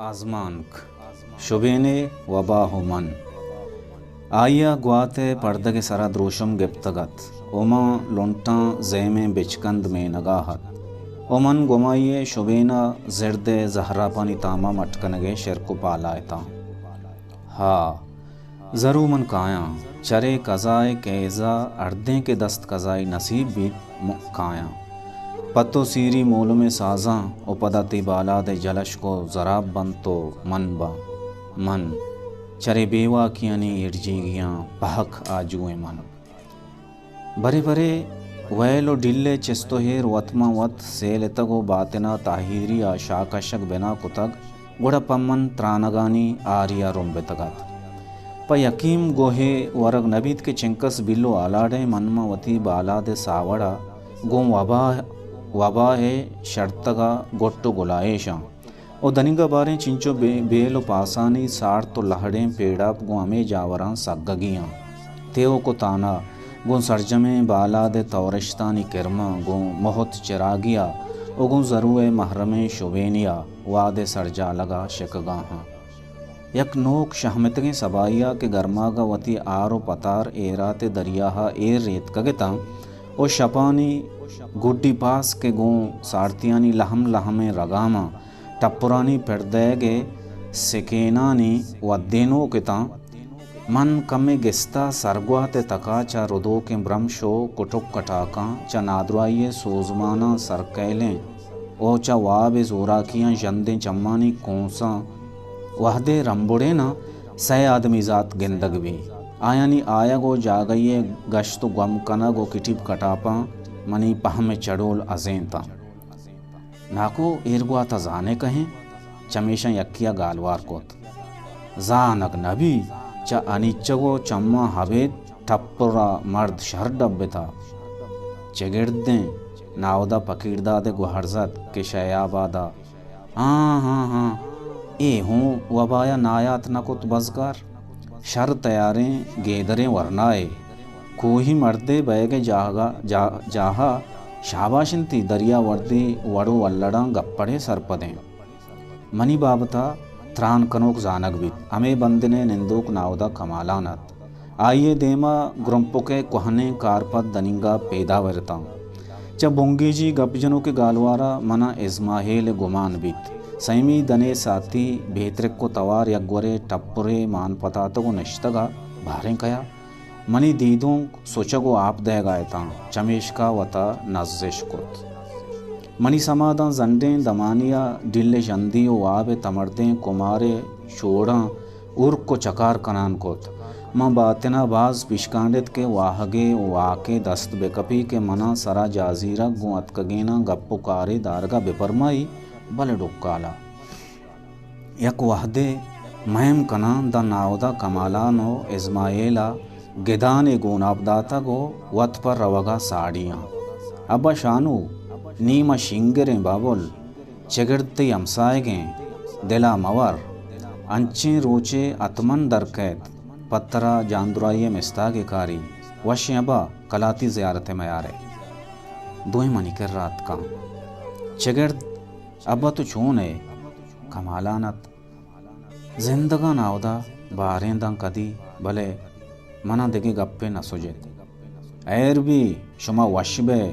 آزمانک، شبین ءِ وبا ءُ من۔ آئی ءَ گوات ءِ پردگ ءِ سرا دروشم گپتگ اَت ءُ من لنٹاں زیمیں بچکند مینگ ءَ اَت ءُ من گمائی ءِ شبین ءَ زرد ءِ زہراپانی تام ءَ مٹ کنگ ءِ شرک ءُ پال ءَ اتاں۔ ہا، زرو من کایاں، چرے کزا ءِ کیز ءَ ہردیں کہ دست کزائی نصیب بیت، من کایاں۔ پہ تو سیری مولمیں سازاں ءُ پدا تئی بالاد ءِ جلشک ءُ زراب بنت ءُ من باں۔ من، چرے بے واکیانی ہرجیگیاں پہک آجوئیں من۔ برے برے ویل ءُ ڈیل ءِ چست ءُ ایر وت ماں وت سیل اتگ ءُ باتن ءَ تاہیری ءَ شاہ کشگ بنا کتگ، گڑا پہ من ترانگانی آری ءَ رمبتگ اَت۔ پہ یکیم گوہ ءِ ورگ نہ بیت کہ چنکس بل ءُ آلاڑ ءَ من ماں وتی بالاد ءِ ساوڑ ءَ گوں وبا، وبا ءِ شرتگ ءَ گٹ ءُ گلائیش آں۔ ءُ دنیگا باریں چنچو بے-، بیل ءُ پاسانی سارت ءُ لہڑیں پیڑاپ گوں ہمے جاوراں سگگی آں۔ تیوک ءُ تانا گوں سرجمیں بالاد ءِ تورشتانی کرماں گوں مہت چراگی ءَ ءُ گوں زرو ءِ مہرمیں شبینی ءَ وہد ءِ سرجالگ ءَ شکگا آں۔ یک نوک شہمتگیں سبائی ءَ کہ گرماگ ءَ وتی آر ءُ پتار ایرات ءِ دریا ءَ ایر ریتکگ اتاں ءُ شپانی گڈی پاس کہ گوں سارتیانی لہم لہمیں رگاماں ٹپرانی پر دئیگ ءِ سکینانی ودینوک اتاں، من کمے گستا سرگوات ءِ تکا چہ ردوکیں برمش ءُ کٹک کٹاکاں، چہ نادراہی ءِ سوزماناں سرکئیلیں ءُ چہ واب ءِ زوراکیاں ژندیں چمانی کونساں وہدے رمبڑیناں سئے آدمی زات گندگ بی۔ آیانی آیگ ءُ جاگہی ءِ گشت ءُ گم کنگ ءُ کٹیپ کٹاپاں منی پہم ءِ چڑول ازینتاں۔ ناکو، ایر گوات ءَ زانئے کئے ایں؟ چمیشاں یکے ءَ گالوار کت۔ زانگ نہ بی، چہ انیچگ ءُ چماں ابید ٹپر ءَ مرد شر ڈبتہ۔ چگردیں ناہدا پکیرداد ءَ گوہر زت کہ شے آباد ءَ، ہاں، ہاں، ہاں، اے ہوں وبا ءَ نایات نہ کت بزگار۔ شر تیاریں گیدریں ورنائے۔ کوہی مردے بئیگ ءِ جاہگا-، جا-، جاہ ءَ شاباش انت، دریا وردی وڑ ءُ الڑاں گپڑے سرپدیں۔ منی بابت ءَ تران کنوک زانگ بیت۔ ہمے بندن ءِ نندوک ناہدا کمالان اَت۔ آئی ءِ دیم ءَ گرمپک ءِ کوہنیں کارپد دنیگا پیداور اتاں۔ چہ بنگیجی گپ جنوک ءِ گالوار ءَ من ءَ ازماہیل ءِ گمان بیت۔ سیمی دن ءِ ساتی بے ترک ءُ توار یک گورے ٹپرے مان پتاتگ ءُ نشتگ ءَ باریں کیا منی دیدونک سچگ ءُ آپ دئیگ ءَ اتاں، چمیشکا وتا نزش کت۔ منی سما داں زنڈیں دمانی ءَ ڈیل ءِ ژندی ءُ واب ءِ تمردیں کمار ءِ شوڑاں ہورک ءُ چکار کنان کت۔ من باتن ءَ باز پیشکانڈت کہ واہگے ءُ واکے دست بکپی کہ من ءَ سرا جازیرگ گوں اتکگیناں گپ ءُ کارے دارگ ءَ بپرمائی، بلے ڈکال ءَ یک وہدے مہم کناں داں ناہدا کمالان ءُ ازماہیل ءَ گدانے گوناپ داتگ ءُ وت پہ روگ ءَ ساڑی آں۔ ابا شانو، نی ما شنگریں بابل، چگرد تئی ہمساہگیں، دل ءَ مہ ور، انچیں روچے ہتمن در کئیت، پہ ترا جاندراہی ءِ مستاگے کاری۔ وشیں ابا، کلاتی زیارت ءَ میارئے۔ دوئیں منی کرا اتکاں۔ چگرد، ابا تو چون ئے؟ کمالان ات۔ زندگاں ناہدا باریں داں کدی، بلے من ءَ دگہ گپے نہ سجت۔ ہیر بی، شما وش بئے۔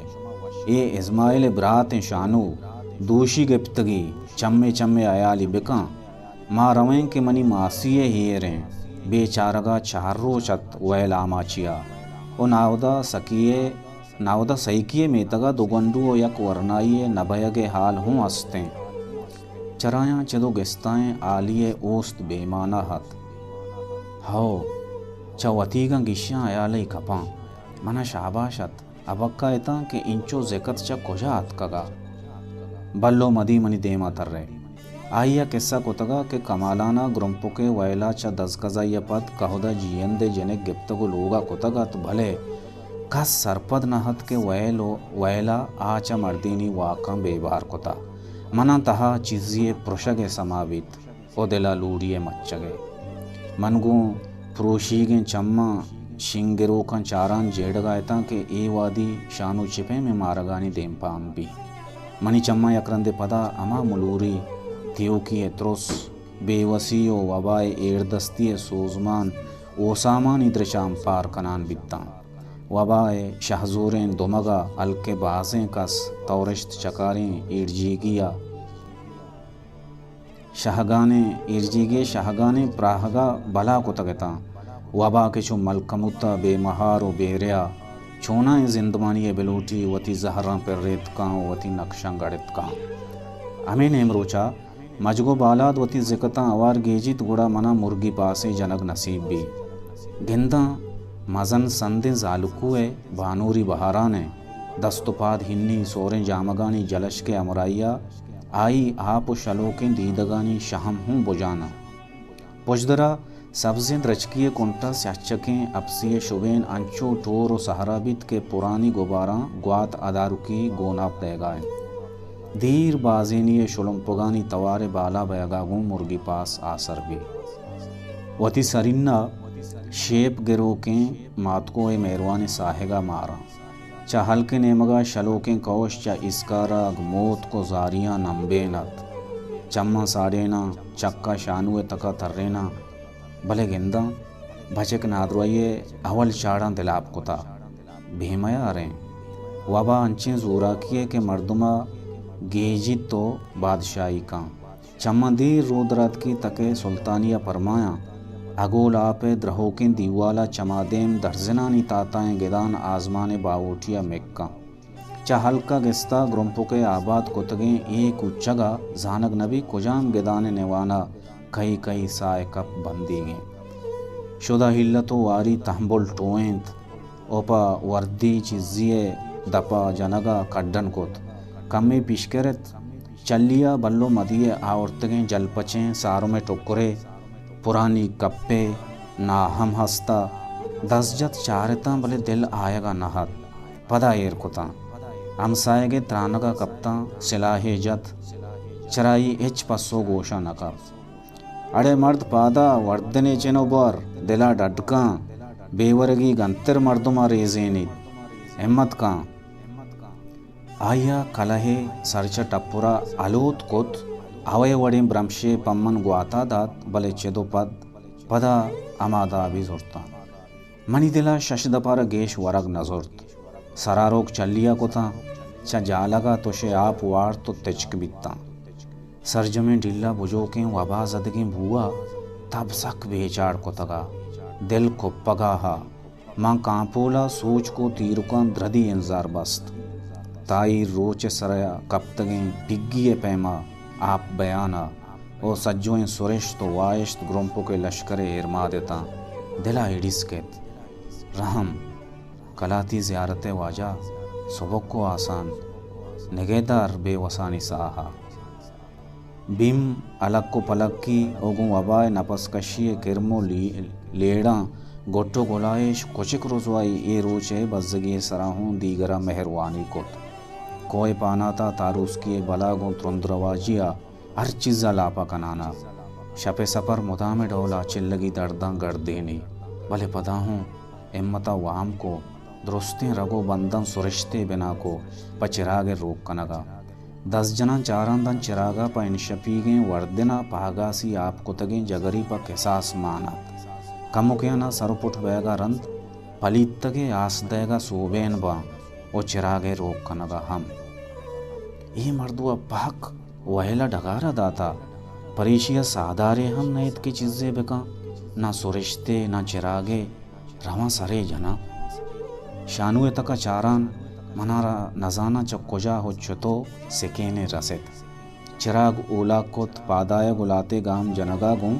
اے ازماہیل ءِ براتیں شانو، دوشی گپتگی، چمے چمے ہیالی بکن۔ ما رویں کہ منی ماسی ءِ ہیریں۔ بے چارگ ءَ چار روچ ات ویل آماچی ءَ۔ ءُ ناہدا سکی ءِ ناہدا سئیکی ءِ میتگ ءَ دو گونڈو ءُ یک ورنائی ءِ نہ بئیگ ءِ ہال ہوں است ایں۔ چرایاں چدو گستائیں ہالی ءِ اوست بے مانا ات۔ ہئو، چہ وتیگاں گیشیاں ہیالے کپاں۔ من ءَ شاباش ات، ابکہ اتاں کہ اینچو زکت چہ کجا اتکگ ءَ۔ بلو مدی منی دیم ءَ ترئے۔ آئی ءَ کسہ کتگ ات کہ کمالان ءَ گرمپک ءِ ویل ءَ چہ دزکزائی ءَ پد کہد ءَ جیئند ءِ جنک گپتگ ءُ لوگ ءَ کتگ ات، بلے کس سرپد نہ ات کہ ویل ءُ ویل ءَ آ چہ مردینی واکاں بے بار کتہ۔ من ءَ تہا چیزے ءِ پرشگ ءِ سما بیت ءُ دل ءَ لوڑی ءِ مچگ ءِ۔ من گوں پروشیگیں چماں شنگ گروکاں چاران جیڑگ ءَ اتاں کہ اے وہدی شانو چہ پیمیں مارگانی دیمپان بیت۔ منی چماں یک رندے پدا ہما ملوری تیوکی ءِ ترس بے وسی و وبائے ایردستی ءِ سوزمان اوسامانی درچ ءَ امپار کنان بیتاں۔ وبائے شہزوریں دمگ ءَ ہلک ءِ بازیں کس تورشت چکاریں ایرجیگی ءَ شہگانیں، ایرجیگی ءِ شہگانیں پراہگ ءَ بلا کتگ اتاں۔ وبا کہ چو ملکموت ءَ بے مہار و بے ریا چوناھیں زندمانی ءَ بلوٹی وتی زہراں پریت کاں و وتی نقشاں گڑت کاں۔ ہمے نیمروچ ءَ مجگ و بالاد وتی زکتاں ہوار گیجیت، گڑا منا مرگی پاسے جنگ نصیب بی۔ گنداں مزن سندیں زالکو ءِ بانوری بہاران ءِ دست و پاد ہنی سوریں جامگانی جلشک ءِ ہمراہی ءَ آئی آپ و شلوکیں دیدگانی شہم ہوں بجان ءَ۔ پژدر ءَ سبزیں درچکی ءِ کنٹ ءَ سیاہ چکیں اپسی ءِ شبین انچو ٹور و سہرا بیت کہ پرانی گباراں گوات ادارکی گوناپ دئیگا انت۔ دیر بازینی ءِ شلمپگانی توار ءِ بالا بئیگا گوں مرگی پاس آسر بی۔ وتی سرین ءَ شیپ گروکیں ماتکو ءِ مہروانیں ساہگ ءَ ماراں۔ چہ ہلک ءِ نیمگ ءَ شلوکیں کئوش چہ ایسکارگ، موتک و زاریاں نمبین ات۔ چماں ساڑیناں، چک ءَ شانو ءِ تک ءَ تریناں، بلے گنداں بچک نادراہی ءِ اول چاڑاں دلاپ کتا۔ بے میاریں وبا انچیں زوراکی ءِ کہ مردم ءَ گیجیت و بادشاہی کن۔ چماں دیر رودراتکی تک ءِ سلطانی ءَ پرمایاں، اگول آپ ءِ درہوکیں دیوال ءَ چمادیم درزنانی تاتائیں گدان آزمان ءِ باہوٹی ءَ مکاں۔ چہ ہلک ءَ گستا گرمپک ءِ آباد کتگیں اے کوچگ ءَ زانگ نبی کجام گدان ءِ نوان ءَ کئی کئی ساہ ءِ کپ بندیگ انت۔ شدہ ہلت و واری تہمبل ٹوئینت و پہ وردی چیزی ءِ دپ ءَ جنگ ءَ کڈن کت۔ کمے پیشکر ات، چلی ءَ بلو مدی ءِ آورتگیں جلپچیں سارم ءِ ٹکرے، پرانی کپے، ناہم ہست ءَ دست جت چارتاں، بلے دل آیگ ءَ نہ ات۔ پدا ایر کتاں۔ ہمساہگ ءِ ترانگ ءَ کپتاں، سلاہے جت، چرائی ہچ پسو گوش ءَ نہ کپت۔ اڑے مرد پادا وردنے چن و بور، دل ءَ ڈڈ کن، بے ورگی گنتر مردم ءَ ریزینیت۔ ہمت کن۔ آئی ءَ کلہے سر چہ ٹپر ءَ الوت کت، ہوے وڑیں برمشے پہ من گوات ءَ دات، بلے چد و پد پدا ہما دابی زرتاں۔ منی دل ءَ شش دپ ءَ را گیش ورگ نہ زرت۔ سراروک چلی ءَ کتاں، چہ جالگ ءَ تش ءِ آپ وارت و تچک بیتاں۔ سرجمیں ڈیل ءَ بجوکیں وبا زدگیں بو ءَ تب سک بے چاڑ کتگ ءَ دل کپگ ءَ ءَ۔ من کانپول ءَ سوچک و تیرکاں دردی انزار بست۔ تاہیر روچ ءِ سر ءَ کپتگیں پگی ءِ پیم ءَ آپ بیان ءَ او سجوئیں سرشت و واہشت گرمپک ءِ لشکر ءِ ایرماد اتاں۔ دل ءَ ایڈیسک ات۔ رحم، کلاتی زیارت ءِ واجہ، سبک و آسان، نگہدار بے وسانی ساہ ءَ۔ بیم، ہلک و پلکی و گوں وبا ءِ نپس کشی ءِ کرم و لی-، لیڑاں گٹ و گلائیش کچک رزوائی اے روچ ءِ بزگی ءِ سرا ہوں دیگر ءَ مہروانی کت۔ کوہ پانات ءَ تاروسکی ءِ بلا گوں ترندرواجی ءَ ہر چیز ءَ لاپ ءَ کنان ءَ شپ ءِ سپر مدام ءِ ڈول ءَ چلگی درداں گردینی، بلے پدا ہوں ہمت ءَ وام کو، درستیں رگ و بنداں سرشتے بنا کو پہ چراگ ءِ روک کنگ ءَ۔ دست جنان چاران داں چراگ ءَ پہ انشپیگیں وردن ءَ پہگاسی آپ کتگیں جگری پہ کساس مان ات۔ کمکیان ءَ سر و پٹ بئیگ ءَ رند پلیتگ ءِ آس دئیگ ءَ سوبین باں و چراگ ءِ روک کنگ ءَ ہم۔ اے مردو ءَ پہک وئیل ءَ ڈگار ءَ داتا، پریشی ءَ ساہدارے ہم نئیت کہ چیزے بکن، نہ سرشتے، نہ چراگے۔ رواں سرے جناں۔ شانو ءِ تک ءَ چاران، منارا نزاناں چہ کجا و چتو سکینے رست۔ چراگ اولاک کت، پادآیگ و لہتے گام جنگ ءَ گوں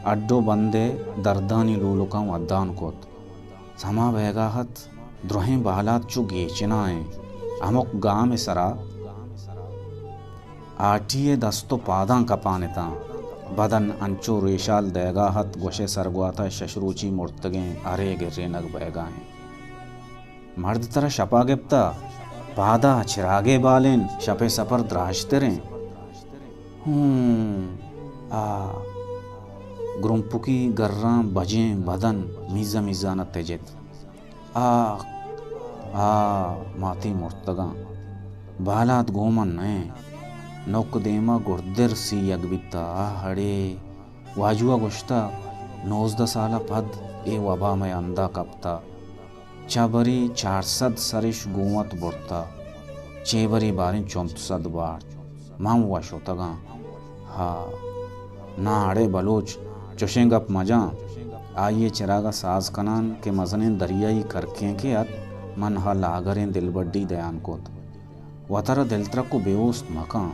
اڈ و بند ءِ دردانی لولکاں ودان کت۔ سما بئیگا ات، درہیں بالاد چو گیچنا ایں۔ ہمک گام ءِ سرا ہاٹی ءِ دست و پاداں کپان اتاں۔ بدن انچو ریشال دئیگا ات، گوشئے سرگوات ءَ شش روچی مرتگیں ہرے گرینگ بئیگا ایں۔ مرد ترا شپا گپتا، پادا چراگے بالین، شپ ءِ سپر دراجتریں۔ ہوں، آ، گرمپکی گراں بجیں بدن میزا میزان ءَ تجت۔ آ، آ، ماتی مرتگاں۔ بالاد گوں من نئیں۔ نک دیما گردر سیگ بیتا۔ آ، ہڑے، واجو ءَ گوشتہ، نوزدہ سال ءَ پد اے وبا مئے ہند ءَ کپتہ۔ چہ بری چار سد سرش گوں وت برتہ، چے بری باریں چنت سد بارت۔ من وَ شتگاں۔ ہا، نا اڑے بلوچ، چشیں گپ مجاں۔ آئی ءِ چراگ ءَ ساز کنان کہ مزنیں دریائی کرکینکے ات، من ہا لاگریں دلبڈی دیان کت۔ وتارا دلترک و بے اوست مکن۔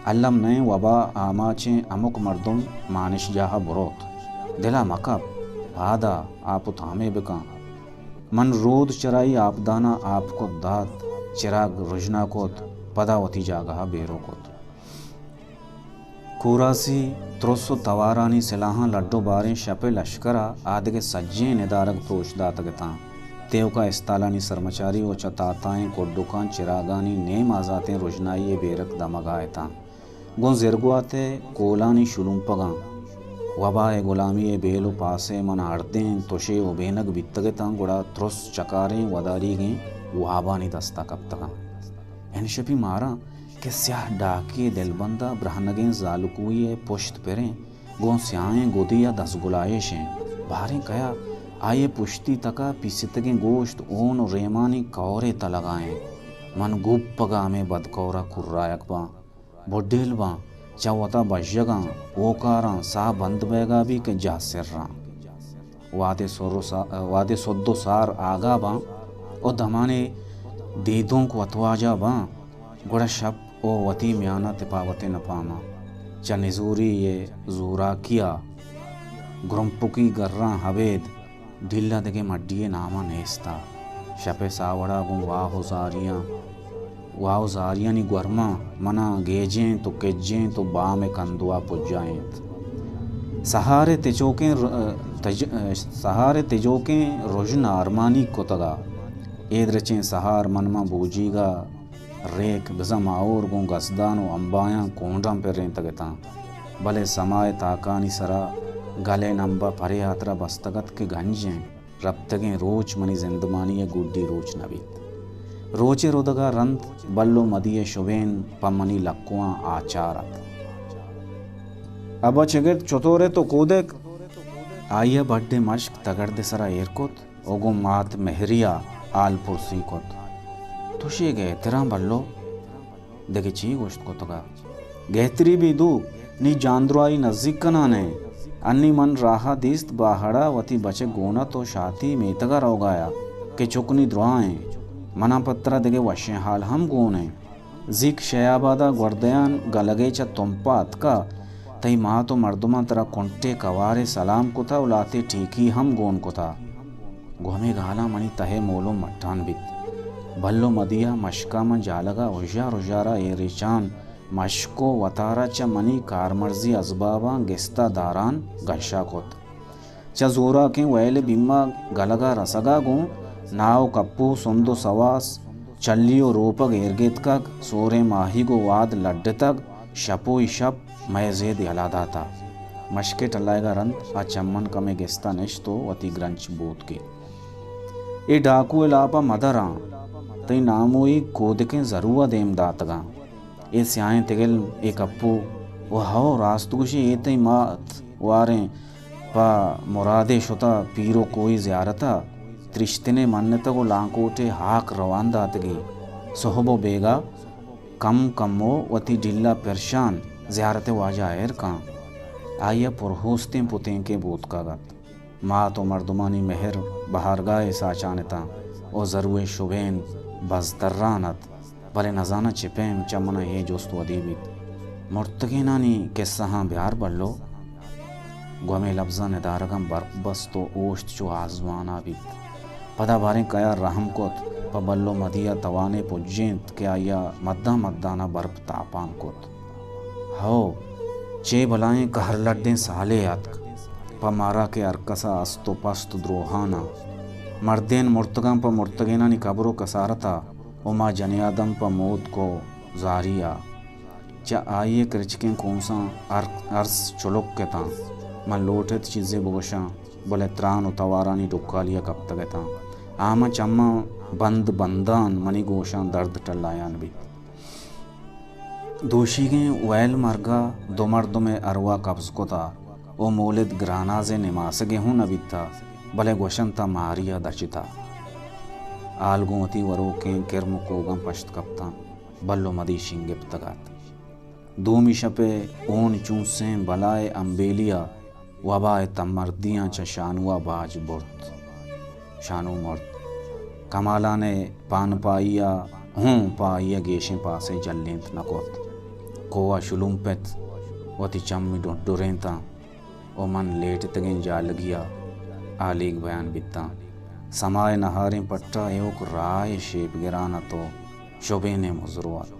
الم نئیں وبا آماچیں ہمک مردم مانشجاہ ءَ بروت۔ دل ءَ مکپ، پاد آ آپ و تامے بکن۔ من رود چرائی آپدان ءَ آپ کت دات، چراگ رژنا کت، پدا وتی جاگہ ءَ بیرو کت۔ کوراسی، ترس و توارانی سلاہاں لڈ و باریں شپ ءِ لشکر ءَ آدگہ سجیں ندارگ پروش داتگ اتاں۔ تیوکا استالانی سرمچاری و چہ تاتائیں کڈکاں چراگانی نیم آزاتیں رژنائی ءِ بیرک دمگ ءَ اتاں۔ گوں زرگوات ءِ کولانی شلمپگاں، وبا ءِ گلامی ءِ بیل و پاس ءِ من ہردیں تشے و بینگ بیتگ اتاں، گڑا ترس چکاریں وداریگیں وابانی دست ءَ کپتگاں۔ انشپی ماراں کہ سیاہ ڈاکی ءِ دلبند ءَ برہنگیں زالکوئی ءِ پشت پریں، گوں سیاہیں گدی ءَ دزگلائیشیں۔ باریں کیا آئی ءِ پشتی تک ءَ پیستگیں گوشت، ہون و ریمانی کورے تلگ ءَ ایں۔ من گوپگ ءَ ہمے بدکور ءَ کرایگ باں، بڈیل باں، چہ وتا بژگاں، اوکاراں، ساہ بند بئیگا بی کہ جاہ سراں۔ وہدے سر و سا-، وہدے سد و سار آگا باں و دمانے دیدونک وتواجہ باں، گڑا شپ و وتی میانا تپاوتے نپاماں۔ چہ نزوری ءِ زوراکیا گرمپکی گراں ابید ڈیلا دگہ مڈی ءِ ناما نیستا۔ شپ ءِ ساوڑا گوں واہ و زاریاں، واہ و زاریانی گورماں منا گیجینت و کجینت و بام ءِ کندوا پجائینت۔ سہار ءِ تچوکیں ر-، تج-، سہار ءِ تجوکیں رژن آرمانی کتگا۔ اے درچیں سہار من ماں بوجیگا ریک بزاں ماہور گوں گسدان و امبایاں کونڈاں پرینتگ اتاں، بلے سما ءِ تاکانی سرا گل ءِ نمب ءَ پرے ہاترا بستگ ات کہ گنجیں رپتگیں روچ منی زندمانی ءِ گڈی روچ نہ بیت۔ روچ ءِ ردگ ءَ رند بلو مدی ءِ شبین پہ منی لکواں آچار ات۔ ابا چگت، چطور ئے تو کودک؟ آئی ءَ بڈ ءِ مشک تگرد ءِ سرا ایر کت۔ و گوں مات مہری ءَ حال پرسی کت۔ تو شے گہتراں بلو؟ دگہ چی گوشت کتگ ءَ؟ گہتری بی دو، نی جاندرائی نزیک کنان ایں۔ انی من راہ ءَ دیست باہڑ ءَ وتی بچک گون ات و شاتی میتگ ءَ روگا ات کہ چک نی دراہ ایں۔ منا پہ ترا دگہ وشیں حال ہم گون ایں۔ زیک شیاباد ءَ گوردیان گلگے چہ تمپ ءَ اتکا، تئی مات و مردماں ترا کنٹے کوارے سلام کتا و لہتے ٹیکی ہم گون کتا۔ گوں ہمے گالاں منی تہ ءِ مولم مٹان بیت۔ بلو مدی ءَ مشکا من جالگا ہژار ہژارا اے ریچان مشک و وتارا چہ منی کارمرزی ازباباں گستا داران گشا کت۔ چہ زوراکیں ویل ءِ بیما گلگ ءَ رسگ ءَ گوں ناہ و کپو، سند و سواس، چلی و روپگ ایرگیتکگ، سوریں ماہیگ و واد لڈتگ، شپ و شپ مئے زید یلا داتہ۔ مشک ءِ ٹلائگ ءَ رند آ چمن کمے گستا نشت و وتی گرنچ بوت گیت۔ اے ڈاکو ءِ لاپ ءَ مدراں، تئی ناموئی کودکیں زرو ءَ دیم داتگاں۔ اے سیاہیں تگل، اے کپو، و ہو راست گوشے، اے تئی مات واریں پہ مرادے شتہ پیر و کوہی زیارت ءَ، ترشتنے منتگ و لانکوٹے ہاک روان داتگی۔ سہب و بیگاہ کم کمو وتی ڈیلا پرشان زیارت ءِ واجہ ءَ ایر کن۔ آئی ءَ پرہوستیں پتینکے بوتکگ ات۔ مات و مردمانی مہر بہارگاہے ساچان اتاں و زرو ءِ شبین بزتران ات۔ بلے نزاناں چہ پیم چہ من ءَ اے جست ودی بیت۔ مرتگینانی کسہاں بیار بلو۔ گوں ہمے لبزاں ندارگاں برپ بست و اوشت چو آزمان ءَ بیت۔ پدا باریں کیا رحم کت، پہ بلو مدی ءَ توانے پجینت کہ آئی ءَ مدان مدان ءَ برپ تاپان کت۔ ہو، چے بلائیں کہر لڈیں سالے اتک پہ مارا کہ ہرکس ءَ است و پست دروہان ءَ۔ مردین مرتگاں پہ مرتگینانی قبر و کسارت ءَ و ما جنی آدم پہ موتک و زاری ءَ۔ چہ آئی ءِ کرچکیں کونساں ار-، ارس چلک اتاں۔ من لوٹ ات چیزے بگوشاں، بلے تران و توارانی ڈکالی ءَ کپتگ اتاں۔ آ من چماں بند بندان منی گوشاں درد ٹلایان بیت۔ دوشیگیں ویل مرگ ءَ دو مردم ءِ ارواہ قبض کت ءَ و مولد گراناز ءِ نماسگے ہوں نہ بیتا، بلے گوشنتا ماری ءَ دچتا۔ آل گوں وتی وروکیں کرم و کوگاں پشت کپتاں، بل و مدی شنگپتگ ات۔ دومی شپ ءَ ہون چونسیں بلائے امبیلی ءَ وبا ءِ تمردیاں چہ شانو ءَ باج برت۔ شانو مرت۔ کمالان ءِ پانپائی ءَ ہوں پہ آئی ءَ گیشیں پاسے جلینت نہ کرت۔ کوہ ءَ شلمپت، وتی چمی ڈڈرینتاں و من لیٹتگیں جالگی ءَ آلیگ بیان بیتاں۔ سما ءِ نہاریں پٹ ءَ ایوک راہ ءِ شیپ گران ات و شبین ءِ مزرو ات۔